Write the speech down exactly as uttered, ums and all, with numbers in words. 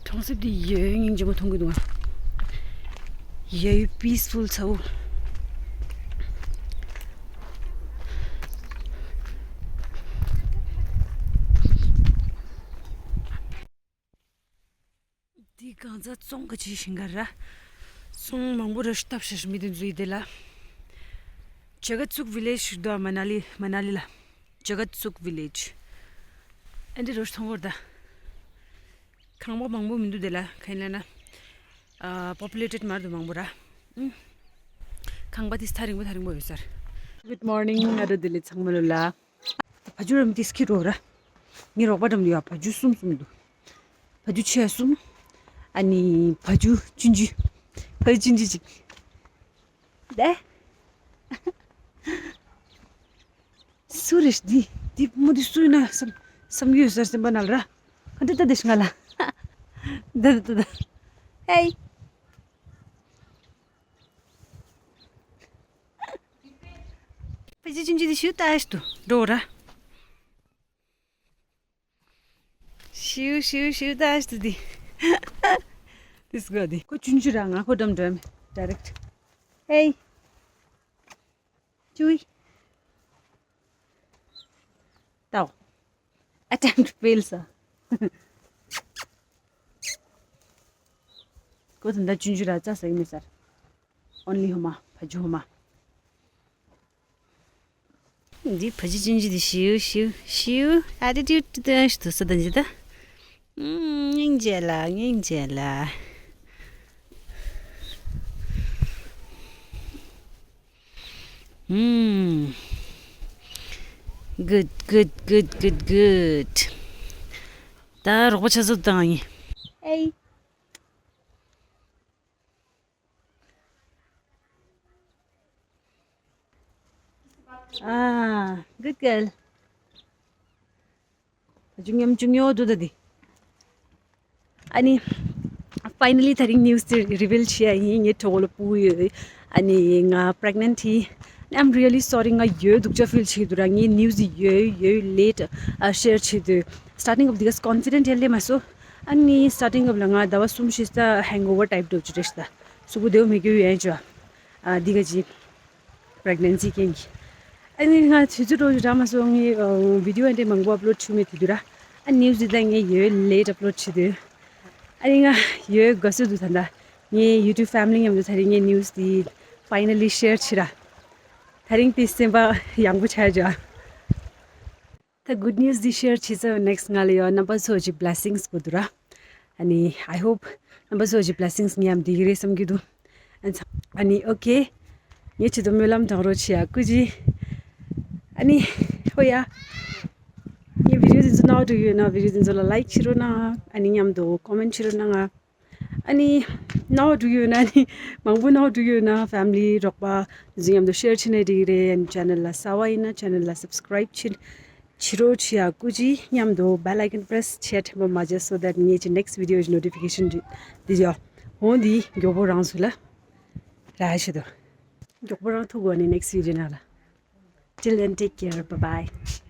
གྲོང་གསེབ་འདི་ཡོད་སྙིང་རྗེ་མོ་མཐོང་གི་འདུག་ང་། ཡོད་པིས་ཕུལ་ཚ་བོ། འདི་གང་ཚ་ཙོང་ག་ཅི་ཞིང་ག་ར། ཙོང་མང་པོ་ར་ཤུ་ཐབ་ཤ་ཤ་མི་དེ་འཛུལ་ཡི་དེ་ལ། ཇ་ག་ཙུག་ཝི་ལེཇ་ཞིག་འདུག་མ་ན་ལི་མ་ན་ལི་ལ། ཇ་ག་ཙུག་ཝི་ལེཇ། ཨ་འདི་རོ་ཤུ་མཐོང་གོ་ར་ད། ཁང་པ་མང་པོ་མི་འདུག་དེ་ལ་ཁ་ཡིན་ལ་ན། ཨ་པོ་པུ་ལེ་ཊེཌ་མ་རེད་འདུག་མང་པོ་ར། ཨུམ། ཁང་པ་དེ་ཐག་རིང་པོ་ཐག་རིང་པོ་ཡོད་ས་རེད། Good morning ང་ར་དེ་ལི་ཚང་མ་ལོ་ལ། ཕ་ཇུ་རམ་ཏིས་ཁི་རོ་ར། ངའི་རོགས་པ་འགྲམ་དུ་ཡ་ཕ་ཇུ་གསུམ་གསུམ་འདུག་ཕ་ཇུ་ཆེ་གསུམ། ཨ་ནི་ཕ་ཇུ་ཆུང་ཆུང་། ཕ་ཇུ་ཆུང་ཆུང་གཅིག་དེ། སུ་རེད་འདི། འདི་མོ་འདི་སུ་ཡིན་ན་བསམ་བསམ་གྱི་ཡོད་ས་རེད་སེམས་པ་ནང་ལ་ར། ག་འདྲ་ལྟ་དེ་ཤི་ང་ལ། ད་ད་ད་ད། ཧེ། ཕ་ཇུ་ཆུང་ཆུང་འདི་ཤུ་ཏ་ཤི་ཏུ་འགྲོ་ར། ཤིའུ་ཤིའུ་ཤིའུ་ཏ་ཤི་ཏུ་འདི། དིས་གོ་འདི་ཁོ་ཆུང་ཆུང་ར། ང་ཁོ་འགྲམ་འགྲོ་ཡ་མེད་ཌའི་རེག་ཊི། ཧེ། ཅུའི། ཏའོ། Attempt fail ས། ཁོ་ད་ལྟ་ཆུང་ཆུང་ར་རྩྭ་ཟ་གི་མེད་ས་རེད། Only ཧོ་མ་ཕ་ཇུ་ཧོ་མ། འདི་ཕ་ཇུ་ཆུང་ཆུང་འདི་ཤིའུ་ཤིའུ་ཤིའུ་ཨ་ཏི་ཊུཌ་དུ་ཤི་ཏུ་ས་ད་འདི་ད། ཨུམ། སྙིང་རྗེ་ལ་སྙིང་རྗེ་ལ། ཨུམ། Good, good, good, good, good. ད་རོགས་པ་ཆ་ཚོད་བཏང་ཡིན། ཨེ། ཨ། Good girl. ད་ཅུང་ཉམ་ཆུང་ཡོད་འདུག་ད་འདི། ཨ་ནི། Finally དེ་རིང་ནིའུ་སི་དེ་རི་ཝིལ་བྱེད་ཡ་ཡིན། ངའི་གྲོད་ཁོག་ལ་སྤུ་གུ་ཡོད། ཨ་ནི་ང་པི་རེག་ནེན་ཊི་ཡིན། I'm really sorry ང་ཡོད་སྡུག་ཅག་ཕིལ་བྱེད་ཀྱི་འདུག་ར། ངའི་ནིའུ་སི་ཡོད་ཡོད་ལེ་ཊི་ཨ་ཤེར་བྱེད་དུས། སི་ཊར་ཊིང་ཨབ་འདི་ག་ཀོན་ཕི་ཌེན་ཊི་ཡང་སླེབས་མ་སོང་། ཨ་ནི་སི་ཊར་ཊིང་ཨབ་ལ་ང་ཟླ་བ་གསུམ་བཞི་ཙམ་ཧེང་ཨོ་ཝར་ཊའིབ་འདྲ་བོ་ཅིག་རེད་ཤག་ད། གཟུགས་པོ་བདེ་བོ་མེད་རྒྱུ་ཡོད་ཡིན་ཅོ། ཨ་འདི་ག་ཅིག་པི་རེག་ནེན་སི་རྐྱེན་གྱིས། ཨ་ནི་ང་དུས་ཚོད་འགྲོ་རྒྱུ་རག་མ་སོང་། ངས་ཨ་བི་ཌི་ཡོ་འདྲ་མང་པོ་ཨབ་ལོཌ་བྱུང་མེད་དུས་དུས་ར། ཨ་ནིའུ་སི་དེ་ད་ངས་ཡོད་ལེ་ཊི་ཨབ་ལོཌ་བྱེད་དུས། ཨ་ནི་ང་ཡོད་དགའ་བསུ་འདུག་ད་ལྟ། ངའི་ཡུ་ཊུབ་ཕེ་མི་ལི་མཉམ་དུ་དེ་རིང་ངས་ནིའུ་སི་དེ་ཕའི་ནལ་ལི་ཤེར་བྱེད་ར། དེ་རིང་དེ་སེམས་པ་ཡག་པོ་ཆགས་བྱུང་། ད་གུཌ་ནིའུ་སི་འདི་ཤེར་བྱེད་ཚར་ནེག་སི་ང་ལ་ཡོད་རྣམ་པ་ཚོ་གི་བི་ལེ་སིང་སི་དགོས་འདུག་ར། ཨ་ནི་I hope རྣམ་པ་ཚོ་གི་བི་ལེ་སིང་སི་ངའི་ཡ་འདི་གི་རེད་བསམ་གྱི་འདུག་ཨ་ནི་ཨོ་ཁེ། ངའི་ཆེད་དུ་སྨོན་ལམ་གཏོང་རོགས་བྱེད་ཡ་སྐུ་མཁྱེན། ཨ་ནི་ཨོ་ཡ། ངའི་བི་ཌི་ཡོ་འདི་ཚོ་རྣ་བ་འགྲོ་གི་ཡོད་ན་བི་ཌི་ཡོ་འདི་ཚོ་ལ་ལའིཀ་བྱེད་རོགས་གནང་། ཨ་ནི་མཉམ་དུ་ཀོ་མེན་ཊི་བྱེད་རོགས་གནང་ང་། ཨ་ནི་རྣ་བ་འགྲོ་གི་ཡོད་ན་ནི་མང་པོ་རྣ་བ་འགྲོ་གི་ཡོད་ན་ཕེ་མི་ལི་རོགས་པ་འདི་ཚོ་མཉམ་དུ་ཤེར་བྱེད་ན་འགྲིག་གི་རེད། ཨ་ནི་ཆེ་ནལ་ལ་གསར་པ་ཡིན་ན་ཆེ་ནལ་ལ་སབ་སི་ཀ་རའིབ་བྱེད་བྱེད་རོགས་བྱེད་ཡ་སྐུ་མཁྱེན། མཉམ་དུ་བེལ་ཨའི་ཀོན་པི་རེ་སི་བྱེད་ཡ་དྲན་པ་མ་བརྗེད་སོ་ད་ངེད་ཀྱི་ནེག་སི་བི་ཌི་ཡོ་གི་ནོ་ཊི་ཕི་ཀེ་ཤན་འདི་ཡོ་འོང་འདི་མགྱོགས་པོ་རང་ཚོ་ལ་རག་ཆེད་དུ། མགྱོགས་པོ་རང་ཐུག་གོ་ནི་ནེག་སི་བི་ཌི་ཡོ་ནང་ལ། Till then, take care. Bye bye.